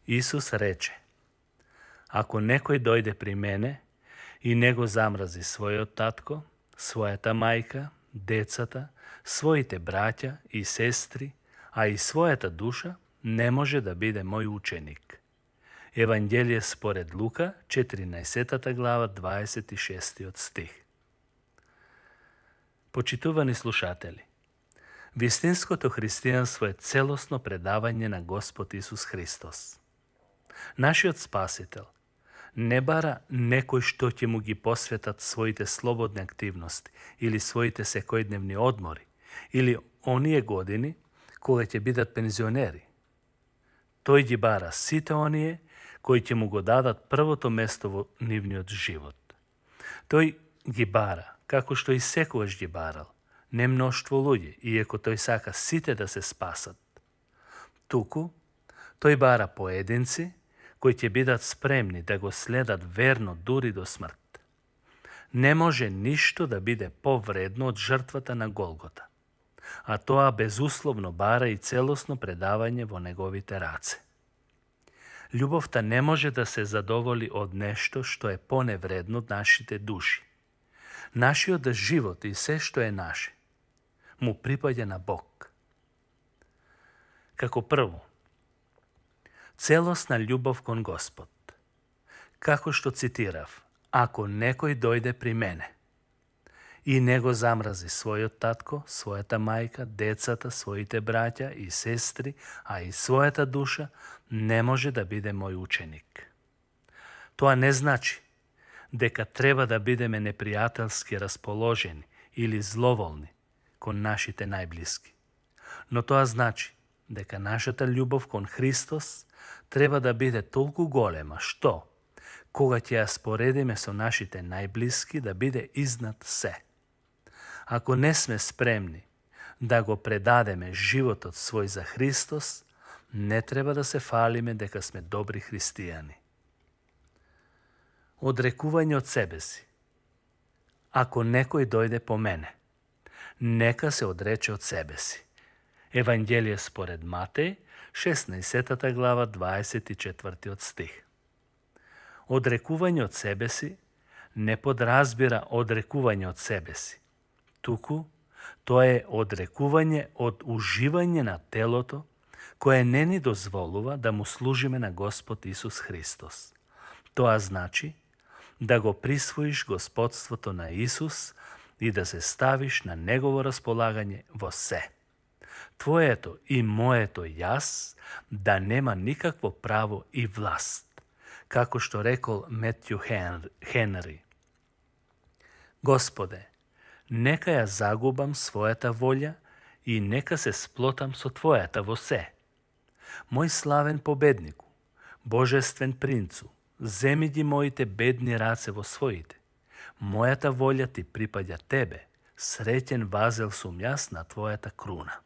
Isus reče: Ako nekoj dojde pri mene i nego zamrazi svoje tatko, svojata majka, decata, svojite braća i sestri, a i svojata duša, ne može da bide moj učenik. Evanđelje spored Luka, 14. glava, 26. stih. Почитувани слушатели, вистинското христијанство е целосно предавање на Господ Исус Христос. Нашиот Спасител не бара некој што ќе му ги посветат своите слободни активности или своите секојдневни одмори или оние години кога ќе бидат пензионери. Тој ги бара сите оние кои ќе му го дадат првото место во нивниот живот. Тој ги бара, како што и секогаш ги барал, не мноштво луѓе, иако тој сака сите да се спасат. Туку, тој бара поединци кои ќе бидат спремни да го следат верно дури до смрт. Не може ништо да биде повредно од жртвата на Голгота, а тоа безусловно бара и целосно предавање во неговите раце. Љубовта не може да се задоволи од нешто што е поневредно од нашите души. Нашиот живот и се што е наше му припаѓа на Бог. Како прво, целосна љубов кон Господ. Како што цитирав, ако некој дојде при мене и не го замрази својот татко, својата мајка, децата, своите браќа и сестри, а и својата душа, не може да биде мој ученик. Тоа не значи дека треба да бидеме непријателски расположени или зловолни кон нашите најблиски. Но тоа значи дека нашата љубов кон Христос треба да биде толку голема што, кога ќе ја споредиме со нашите најблиски, да биде изнад се. Ако не сме спремни да го предадеме животот свој за Христос, не треба да се фалиме дека сме добри христијани. Одрекување од себе си. Ако некој дојде по мене, нека се одрече од себе си. Евангелие според Матеј, 16 глава, 24 стих. Одрекување од себе си не подразбира одрекување од себе си. Туку, тоа е одрекување од уживање на телото, кое не ни дозволува да му служиме на Господ Исус Христос. Тоа значи да го присвоиш господството на Исус и да се ставиш на Негово располагање во се. Твоето и моето јас да нема никакво право и власт, како што рекол Метју Хенри. Господе, нека ја загубам својата волја и нека се сплотам со Твојата во се. Мој славен победнику, божествен принцу, земи ги моите бедни раце во своите. Мојата волја ти припаѓа тебе, среќен вазел сум јас на Твојата круна.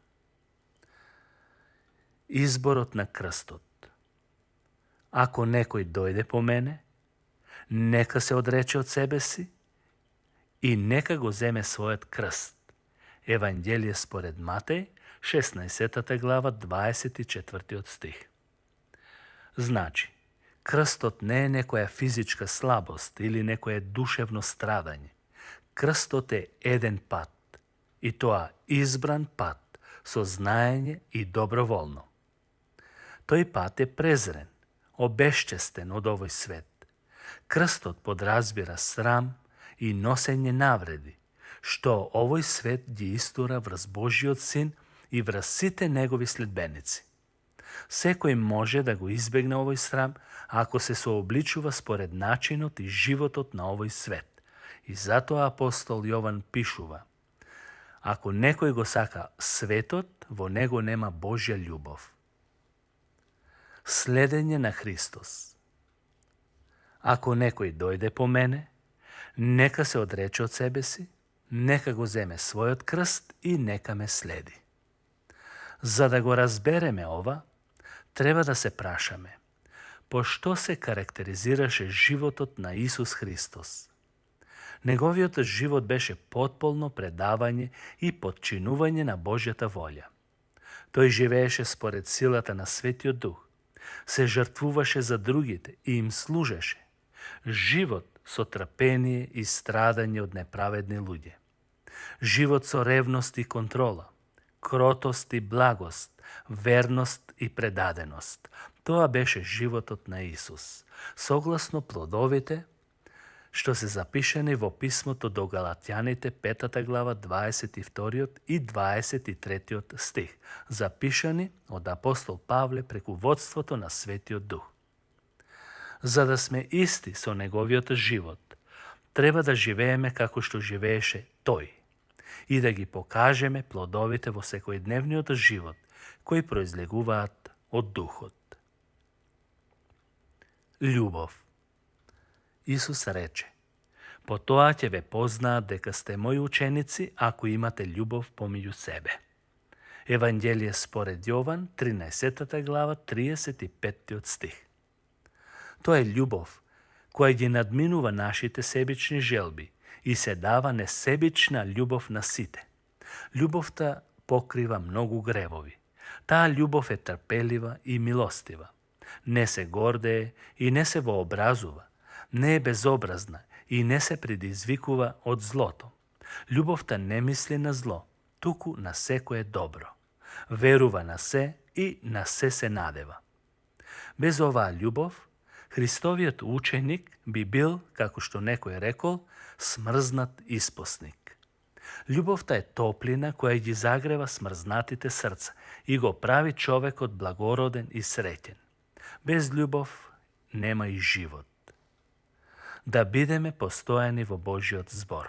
Изборот на крстот. Ако некој дојде по мене, нека се одрече од себе си и нека го земе својот крст. Евангелие според Матеј, 16 глава, 24 стих. Значи, крстот не е некоја физичка слабост или некое душевно страдање. Крстот е еден пат, и тоа избран пат, со знаење и доброволно. Тој пат е презрен, обесчестен од овој свет. Крстот подразбира срам и носење навреди, што овој свет ги истура врз Божиот Син и врз сите негови следбеници. Секој може да го избегне овој срам ако се сообличува според начинот и животот на овој свет. И затоа апостол Јован пишува: ако некој го сака светот, во него нема Божја љубов. Следење на Христос. Ако некој дојде по мене, нека се одрече од себе си, нека го земе својот крст и нека ме следи. За да го разбереме ова, треба да се прашаме: по што се карактеризираше животот на Исус Христос? Неговиот живот беше потполно предавање и подчинување на Божјата волја. Тој живееше според силата на Светиот Дух. се жртвуваше за другите и им служеше. Живот со трпение и страдање од неправедни луѓе. Живот со ревност и контрола, кротост и благост, верност и предаденост. Тоа беше животот на Исус, согласно плодовите што се запишани во писмото до Галатјаните 5 глава 22 и 23 стих, запишани од апостол Павле преку водството на Светиот Дух. За да сме исти со неговиот живот, треба да живееме како што живееше тој и да ги покажеме плодовите во секојдневниот живот кои произлегуваат од Духот. Љубов. Исус рече: по тоа ќе ве познаат дека сте мои ученици ако имате љубов помеѓу себе. Евангелие според Јован, 13 глава, 35 стих. Тоа е љубов која ги надминува нашите себични желби и се дава несебична љубов на сите. Љубовта покрива многу гревови. Таа љубов е трпелива и милостива. Не се гордее и не се вообразува. Не е безобразна и не се предизвикува од злото. Љубовта не мисли на зло, туку на секое добро. Верува на се и на се надева. Без оваа љубов, Христовиот ученик би бил, како што некој рекол, смрзнат испосник. Љубовта е топлина која ги загрева смрзнатите срца и го прави човекот благороден и среќен. Без љубов нема и живот. Да бидеме постојани во Божиот збор.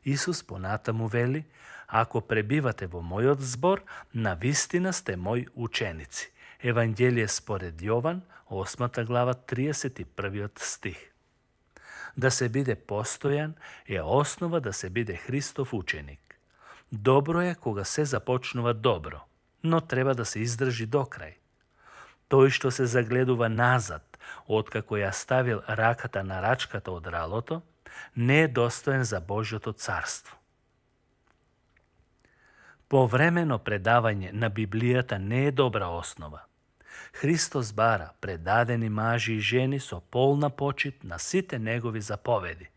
Исус понатаму вели: ако пребивате во мојот збор, навистина сте мои ученици. Евангелие според Јован, 8 глава, 31 стих. Да се биде постојан е основа да се биде Христов ученик. Добро е кога се започнува добро, но треба да се издржи до крај. Тој што се загледува назад, откако ја ставил раката на рачката од ралото, не е достоен за Божјото царство. Повремено предавање на Библијата не е добра основа. Христос бара предадени мажи и жени со полна почит на сите негови заповеди,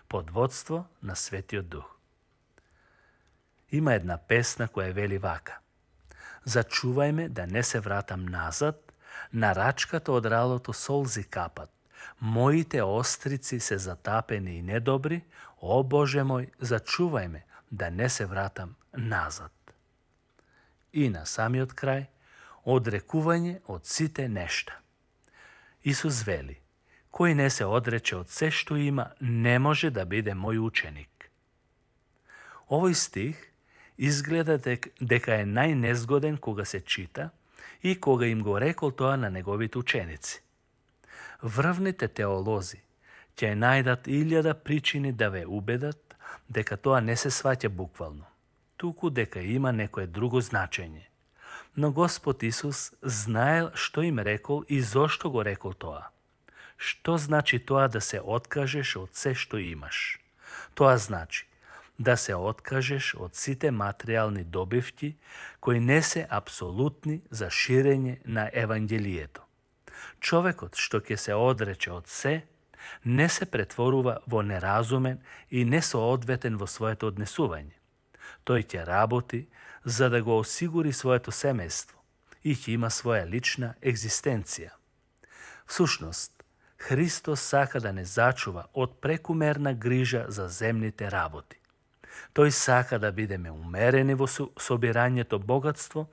под водство на Светиот Дух. Има една песна која вели вака: зачувајме да не се вратам назад, на рачката од ралото солзи капат, моите острици се затапени и недобри, о Боже мој, зачувајме да не се вратам назад. И на самиот крај, одрекување од сите нешта. Исус вели: кој не се одрече од се што има, не може да биде мој ученик. Овој стих изгледа дека е најнезгоден кога се чита и кога им го рекол тоа на неговите ученици. Врвните теолози ќе најдат 1000 причини да ве убедат дека тоа не се сваќа буквално, туку дека има некое друго значење. Но Господ Исус знаел што им рекол и зошто го рекол тоа. Што значи тоа да се откажеш од се што имаш? Тоа значи да се откажеш од сите материјални добивки кои не се апсолутни за ширење на Евангелието. Човекот што ќе се одрече од се, не се претворува во неразумен и несоодветен во своето однесување. Тој ќе работи за да го осигури своето семејство и ќе има своја лична екзистенција. Всушност, Христос сака да не зачува од прекумерна грижа за земните работи. Тој сака да бидеме умерени во собирањето богатство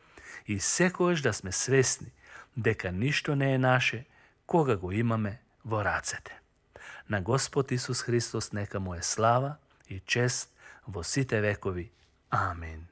и секогаш да сме свесни дека ништо не е наше кога го имаме во рацете. На Господ Исус Христос нека му е слава и чест во сите векови. Амин.